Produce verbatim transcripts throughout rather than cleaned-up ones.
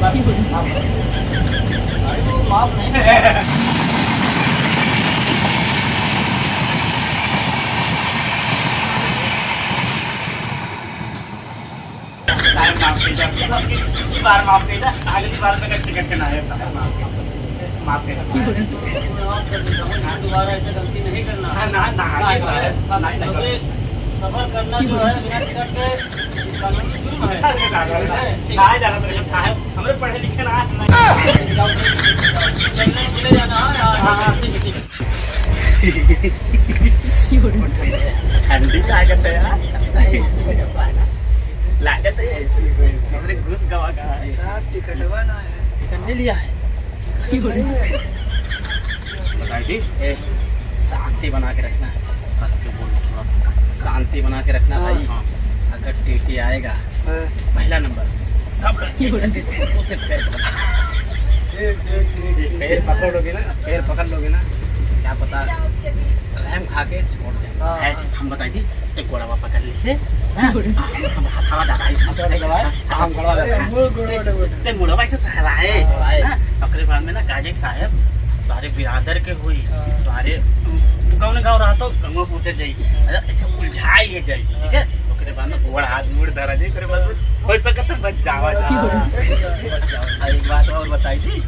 भाई, वो माफ नहीं। साहब, माफ कर दो। सबके एक बार माफ कर दो। अगली बार में टिकट के ना है, साहब, माफ कर दो। माफ कर दो। माफ कर दो। दोबारा ऐसे गलती नहीं करना। हाँ, ना, ना, हाँ, नहीं, साहब। नहीं, नहीं, नहीं। सफर करना जो है बिना टिकट के कानूनी जुर्म है। अरे, ना, ना, ना, ना, साहब, हमरे पढ़े लिखे ना, नहीं। चले जाना है, हाँ, हाँ, ठीक है, ठीक है। ठंडी लागत है यार। लागत है एसी को, एसी। हमरे घुस गवा का है। यार, टिकटवा ना है। टिकट नहीं लिया है। बताई दी? ए, शांति बना के रखना है। कस के बोल थोड़ा। शांति बना के रखना हाँ। भाई। हाँ। अगर टीटी आएगा, हाँ। पहला नंबर, सब लोग एक से टिकट को पैर पकड़। एक, एक, एक, एक। पैर पकड़ लोगे ना, पैर पकड़ लोगे ना, क्या पता रहम खा के छोड़ दे। हाँ। है, हम बताई दी, तो गोड़वा पकड़ ली है। हाँ, हम, हम हथवा दबाई। हथवा दबाई। हाँ, हम गोड़वा दबाई। अरे, मुड़, गोड़वा दबाई। ते मुड़वा ऐसे सहराए। सहराए। हाँ, ओकरे बाद में ना गाजी साहब, सारे बिरादर के हुई, हाँ। तोहरे, तू कौन गाँव रहा तो गंगवा पूछे जाई। अच्छा, ऐसे उलझाई के जाई, ठीक है? ओकरे बाद में गोड़ हाथ मुड़ धरा जाई, ओकरे बाद में हो सकत है बच जावा जाए। हाँ, बस जाओ, बस जाओ। अब एक बात और बताई थी,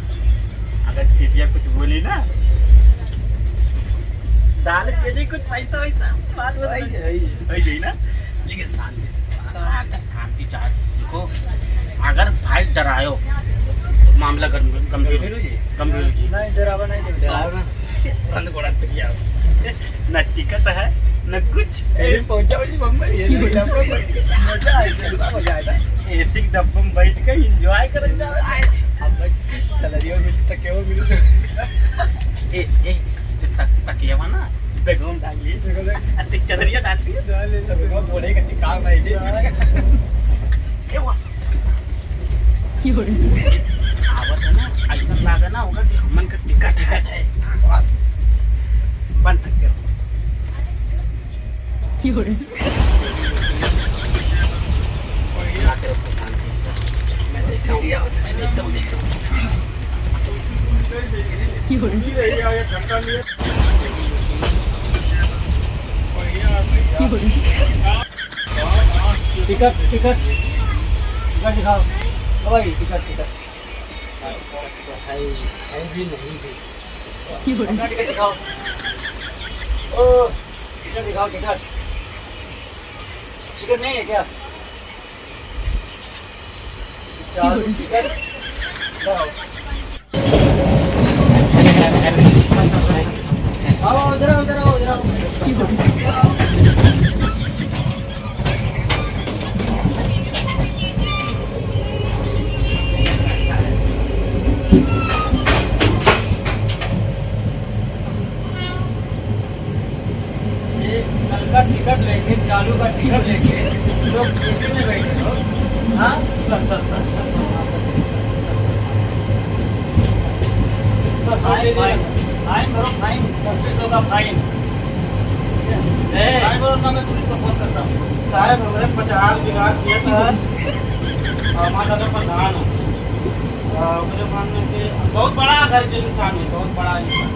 अगर टिटिया कुछ बोली ना, डाल दे जाई कुछ पैसा वैसा, बात वही, बताई। वही। वही जाई ना, लेकिन शांति से, शांति। शांति चाहे। देखो, अगर भाई डरायो, तो मामला गंभीर, गंभीर हो जाए। गंभीर हो जाए। नहीं, डरावा नहीं देवे। डरावा ना। तुरंत गोड़ा पे जाओ। न टिकट है, न कुछ। अरे, पहुंचा उसी बम्बई, ये तो डब्बा में बैठ के मजा आ जाए, मजा आ जाए। एसी के डब्बा में बैठ के एंजॉय करत जावे। अब भाई, चदरिया मिली, तकिया मिली। ए, ए, तक-, तकिया ना, बेगम डाल लिए। बेगम डाल। अतिक चदरिया डाल दिए। डाल ले, सब लोग बोले कि काम है ये। ए, वाह। आवत है ना, ऐसा लागे ना होगा कि हमन का टिकट है। हाँ, बस। बन सकते हो। मैं देखता हूँ, मैं देखता हूँ, देखता हूँ। टिकट, टिकट, टिकट दिखाओ। ओ भाई, टिकट, टिकट। है, है भी नहीं भी। अपना टिकट दिखाओ। ओ, टिकट दिखाओ, टिकट। टिकट नहीं है क्या? चालू टिकट। इधर आओ। आओ, इधर आओ, इधर आओ, इधर आओ। ये कल का टिकट लेके, चालू का टिकट लेके लोग एसी में बैठे हो। हाँ? सर, सर, सर, सर, सर, सर, फाइन, फाइन। फाइन भरो, फाइन। पच्चीस सौ का फाइन। ए। फाइन भरो, ना मैं पुलिस को फोन करता हूँ। साहब, हमरे पचास बीघा खेत है, और हमारा तो प्रधान हो। आ, ओकरे बाद में से बहुत बड़ा घर के इंसान हो, बहुत बड़ा इंसान,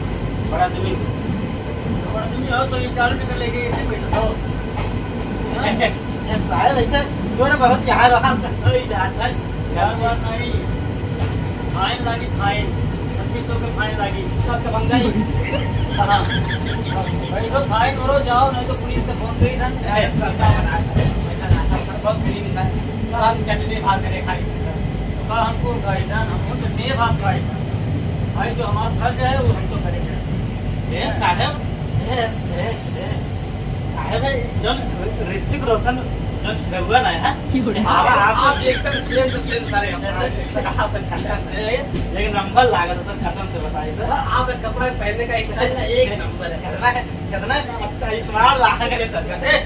बड़ा जमीन। तो बड़ा जमीन हो तो ये चालू टिकट लेके ऐसे बैठो। ए, साहब, ऐसे तोरे बहुत यार वहाँ तो हो ही जाता है। यार बात नहीं, फाइन लागी, फाइन, छब्बीस सौ के फाइन लागी। सब तो बन जाई। हाँ। भाई, तो फाइन भरो, जाओ, नहीं तो पुलिस को फोन करी था। ए, सर, सर, सर, सर, बहुत गरीब है, सर। सर, हम चटनी भात करे खाई थे, सर। तो का हमको खाई था, हमको तो चाहिए भात खाई था। भाई, जो हमारा फर्ज है, वो हम तो करेंगे। ए, साहब, ए, ए, ए, साहब, ए, जौन ऋतिक रोशन जौन रहुआ ना है, की बोले? आप, आप आप एकदम same to same सारे अपना। आप, ए, एक नंबर लागत है सर, कसम से बताइए तो। सर, आपका कपड़ा पहनने का style ना एक नंबर है सर। कितना है? कितना है? अच्छा, इस बार लाग गए सर। ए,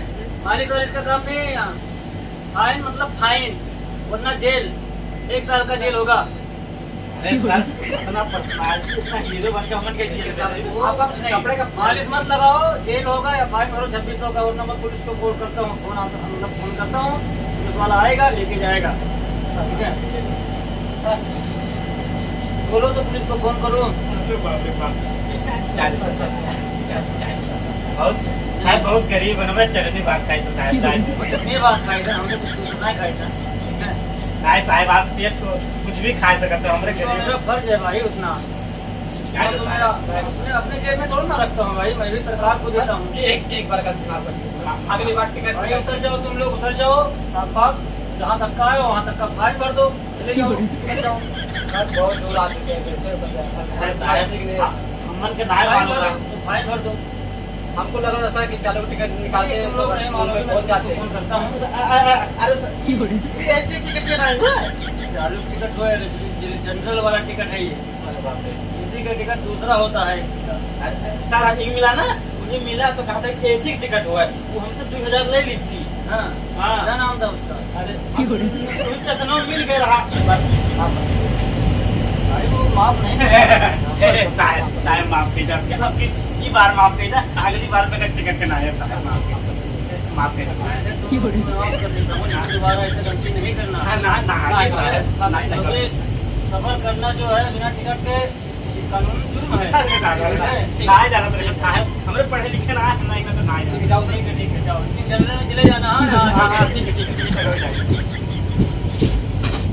मालिक सर, इसका काम नहीं है यहाँ। फाइन मतलब फाइन, वरना जेल, एक साल का जेल होगा। अरे सर, इतना personality, इतना हीरो बन के हमन के जेल में सर, डाल दिए। आपका कुछ नहीं। कपड़े का मालिश मत लगाओ, जेल होगा या फाइन भरो छब्बीस सौ का, वरना मैं पुलिस को फोन करता हूँ, फोन आता, मतलब फोन करता हूँ, पुलिस वाला आएगा, लेके जाएगा। सर, ठीक है? बोलो तो पुलिस को फोन करो। अरे बाप रे बाप। चालीस, चालीस, चालीस, चालीस। बहुत, साहब बहुत गरीब है, हमें चटनी भात खाई तो साहब, चाय। चटनी भात खाई था, हमने कुछ दूसरा नहीं खाई था। ठीक है? नहीं साहब, आप सेठ हो, कुछ भी खा सकते हो, हमरे तो गरीब। मेरा फर्ज है भाई उतना। क्या तो तो मेरा, साहब? अपने, अपने जेब में थोड़ा ना रखता हूँ भाई, मैं भी सरकार को देता हूँ। एक, एक बार का चुनाव कर दीजिए। अगली बार टिकट भाई, उतर जाओ तुम लोग, उतर जाओ, साफ बात। जहाँ धक्का है, वहाँ धक्का फाइन भर दो। चले जाओ, चले जाओ। सर, बहुत दूर आ चुके हैं, कैसे उतर जाए सर? अरे साहब, प्लास्टिक नहीं है सर। हम-, हमन के नाय फाइन मालूम भर रहा। दो, फाइन भर दो। हमको लगा था सर कि चालू टिकट निकालते नहीं, हैं तुम तो लोग नहीं मालूम, उनमें मैं पहुंच जाते हैं। फोन करता हूँ। अ-, अ-, अ-, अरे सर, ये ऐसे टिकट के नाय है। चालू टिकट हो या रे-, जनरल वाला टिकट है ये। अरे बाप रे। इसी का टिकट दूसरा होता है, इसी का। अरे, सर, आज ही मिला ना, उन्हें मिला तो कहता है एसी टिकट हुआ है, वो हमसे दो हजार ले ली थी। हाँ। हाँ। क्या नाम था उसका? अरे, हम, उनका तो नाम मिल गया रहा। भाई, वो माफ नहीं। साहब, साहब, माफ कीजिए, आपके सबकी ई बार माफ कीजिए, अगली बार में टिकट के ना है, साहब, माफ कीजिए। माफ कीजिए। माफ कर देता हूँ, ना दोबारा ऐसा गलती नहीं करना। हाँ, ना, ना, हाँ, नहीं, साहब, नहीं, नहीं, क्योंकि सफर करना जो है बिना टिकट के, ये कानून जुर्म है। अरे, ना, ना, ना, है? ना, जाना तो नहीं, साहब, हमरे पढ़े लिखे ना, आज नहीं, ना तो ना, जाना। ठीक है, जाओ, सही है, ठीक है, जाओ। लेकिन जनरल में चले जाना, हाँ, हाँ, हाँ, हाँ, ठीक